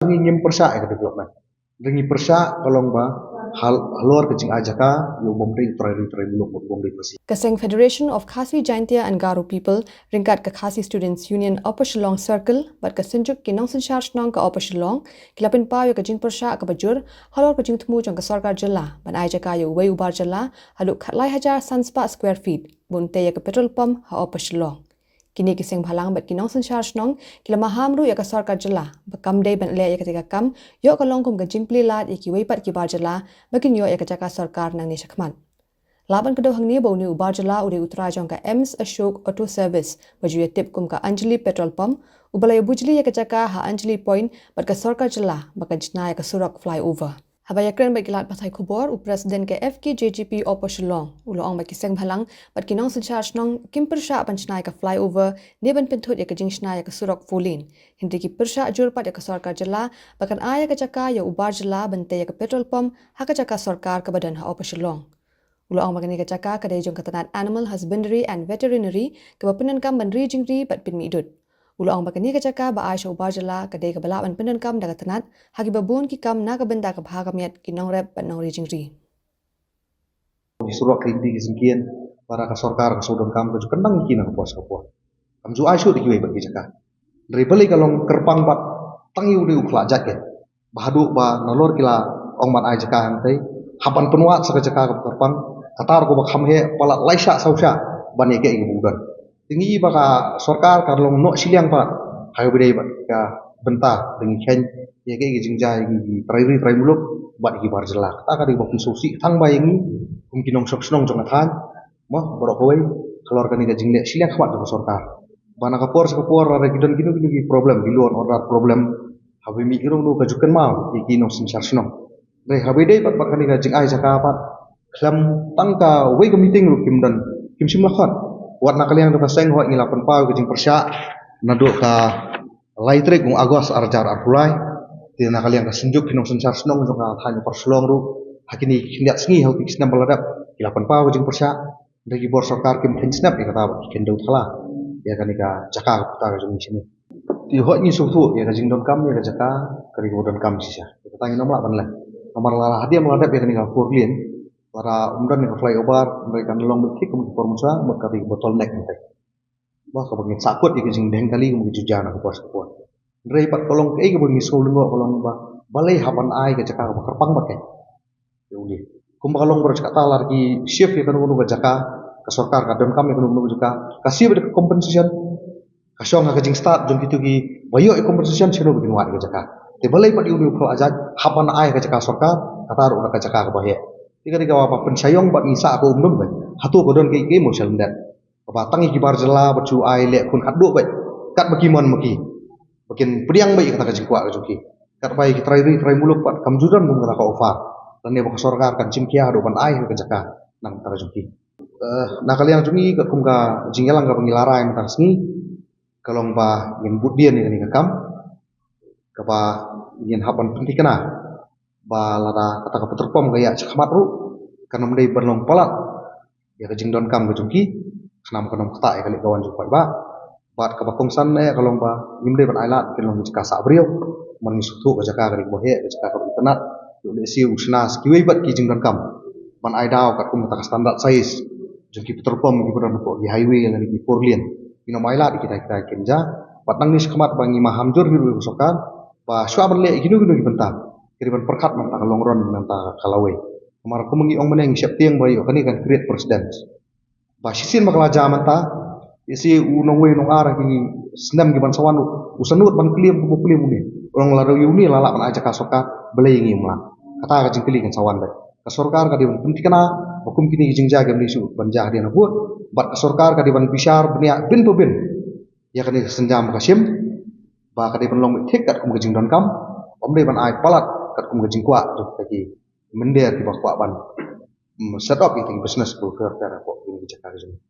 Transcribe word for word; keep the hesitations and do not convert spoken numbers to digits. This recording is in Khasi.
Ngi ngim pyrshah ïa ka development. Ngi pyrshah ka long ba hal-, halor ka jingai jaka ïa u bym dei u trai ri trai muluk, u bym dei Khasi. Ka seng Federation of Khasi Jaintia and Garo People ryngkat ka Khasi Students Union Upper Shillong Circle bad ka Synjuk ki nongsynshar shnong ka Upper Shillong ki la pynpaw ïa ka jingpyrshah kaba jur halor ka jingthmu jong ka sorkar jylla ban ai jaka ïa uwei u bar jylla haduh khatlai hajar san spah square feet ban tei ïa ka petrol pump ha Upper Shillong. Kine ki seng bhalang bad ki nongsynshar shnong ki la maham ruh ïa ka sorkar jylla ba kam dei ban leh ïa katei ka kam, ïoh ka long kum ka jingplie lad ïa kiwei pat ki bar jylla ba kin ïoh ïa ka jaka sorkar nangne shakhmat. Lah ban kdew hangne ba une u bar jylla u dei u trai jong ka Ems Ashok Auto Service ba ju ïatip kum ka Anjali Petrol Pump, uba la ïabujli ïa ka jaka ha Anjali Point bad ka sorkar jylla ba kan shna ïa ka surok flyover. Haba ïakren bad ki lad pathai khubor, u President ka F K J G P Upper Shillong u la ong ba ki seng bhalang bad ki nongsynshar shnong kim pyrshah ban shna ïa ka flyover ne ban pynthut ïa ka jingshna ïa ka surok four lane. Hynrei ki pyrshah jur pat ïa ka sorkar jylla ba kan ai ïa ka jaka ïa u bar jylla ban tei ïa ka petrol pump ha ka jaka sorkar kaba don ha Upper Shillong. U la ong ba kane ka jaka ka dei jong ka tnat Animal Husbandry and Veterinary kaba pyndonkam ban ri jingri bad pynmih dud. U la ong ba kane ka jaka ba ai sha u bar jylla ka dei kaba lah ban pyndonkam da ka tnat ha kiba bun ki kam na ka bynta ka bha ka miat ki nongrep bad nongri jingri. Ki surok, ki lynti, ki syngkien, lada ka sorkar ka shu donkam ka ju kyndang ïa ki na ka por sha ka por. Kam ju ai shuh da kiwei pat ki jaka. Hynrei balei ka long kyrpang bad tang ïa u dei u khlad jait ka ba haduh ba nalor ki la ong ban ai jaka hangtei, hap ban pynwad sa ka jaka kaba kyrpang, kata ruh kaba kham heh palat lai shah saw shah ban ïa kaei kaba u don. Te ngi i ba ka sorkar ka long noh shiliang pat ha kaba dei bad ka bynta ba ngi kheiñ ïa kaei ka jingjia ïa ngi ki trai ri trai muluk bad ki bar jylla. Kata ka dei kaba pynsngewsih tang ba ïa ngi kum ki nongshong shnong jong ka thaiñ, mo, baroh kawei halor kane ka jingleh shiliang khmat jong ka sorkar. Ba na ka por sha ka por lada ki don kino kino ki problem, ki law and order problem, haba mih ki rong ruh ka ju kynmaw ïa ki nongsynshar shnong. Hynrei haba ïadei pat bad kane ka jingai jaka pat, khlem tang kawei ka meeting ruh kim don, kim shym la khot. Wat na ka liang jong ka seng hooid ngi la pynpaw ka jingpyrshah naduh ka lai tarik u August ar hajar arphew lai. Te na ka liang ka Synjuk ki nongsynshar shnong jong ka thaiñ Upper Shillong ruh ha kine ki khyndiat sngi, ha ki snem ba la dep ki la pynpaw ka jingpyrshah. Hynrei ki bor sorkar kim kheiñ snap ïa kata ba ki kheiñ dew thala ïa kane ka jaka ka puta ka jong ngi shane. Te hooid ngi sngewthuh ïa ka jingdonkam ïa ka jaka ka dei kaba donkam shisha. Ïa kata ngin ym lah ban leh. Namar lada hadien la dep ïa kane ka four lane, lada ym don ïa ka flyover, hynrei kan long beit thik kum ki por mynshwa, mut ka dei ka bottleneck hangtei. Ba kaba ngin sahkut ïa ka jingdheng kali kum ka ju jia na ka por sha ka por. Hynrei pat ka long kaei kaba ngi sngew lyngngoh ka long ba balei hap ban ai ka jaka kaba kyrpang bad ka ïa u dei. Kumba ka long baroh shi katta lada ki shift ïa kano kano ka jaka, ka sorkar ka donkam ïa kano kano ka jaka, ka siew beit ka compensation, ka shong ha ka jingstad jong kito kiba ïoh ïa compensation shano ba kin wad ïa ka jaka. Te balei pat ïa une u khlad jait hap ban ai ka jaka sorkar, kata ruh na ka jaka kaba heh. Te ka dei kaba pynshai ïong bad ngi sah ka umdum beit. Hato ka don kaei kaei mo sha lyndet kaba tang ïa ki bar jylla ba shu ai leh khun khatduh beit katba ki mon ma ki, ba kin pdiang beit ïa kata ka jingkwah ka jong ki. Katba ïa ki trai ri trai muluk pat kam ju don kum kata ka offer lane ba ka sorkar kan shim khia haduh ban ai ha ka jaka na ka bynta ka jong ki. Eh, na ka liang jong ngi katkum ka jingïalang kaba ngi la rai mynta ka sngi ka long ba ngin bud dien ïa kane ka kam, kaba ngin hap ban pynthikna ba lada kata ka petrol pump ka ïaid shakhmat ruh kan ym dei ban long palat ïa ka jingdonkam ka jong ki, khnang ba kan ym ktah ïa ka leit ka wan jong u paidbah. Bad kaba kongsan eh ka long ba ngim dei ban ai lad ba kin long ki jaka sah briew. Namar ngi sngewthuh ka jaka ka dei kaba heh, ka jaka kaba itynnad. Ïoh lehse u shna sa kiwei pat ki jingdonkam ban ai daw katkum kata ka standard size jong ki petrol pump kiba don hapoh ki highway lane ki four lane. Ngin ym ai lad ïa kita kita ki jaka. Bad nangne shakhmat ba ngi maham jur hi ruh ïa ka sorkar ba shuwa ban leh ïa kino kino ki bynta, ki dei ban pyrkhat mynta ka long run, mynta ka lawei. Namar kumba ngi ong mynne, ngi sheptieng ba ïoh kane kan create precedent. Ba shisien ba ka la jia mynta, ïa shi u nongwei nongar ha ki snem ki ban sa wan u, u sa nud ban claim kumba claim une. U ong lada ïa une la lah ban ai jaka sorkar, balei ïa ngi ym lah? Kata ka jingkylli kan sa wan beit. Ka sorkar ka dei ban pynthikna ba kum kine ki jingjia kim dei shuh ban jia hadien habud. Bad ka sorkar ka dei ban bishar bniah bin pa bin ïa kane ka sienjam ba ka shim, ba ka dei ban long beit thik katkum ka jingdonkam. Ym dei ban ai palat katkum ka jingkwah jong kita ki mynder kiba kwah ban, mm, set up ïa kita ki business ba pher pher hapoh kine ki jaka ka jong ngi.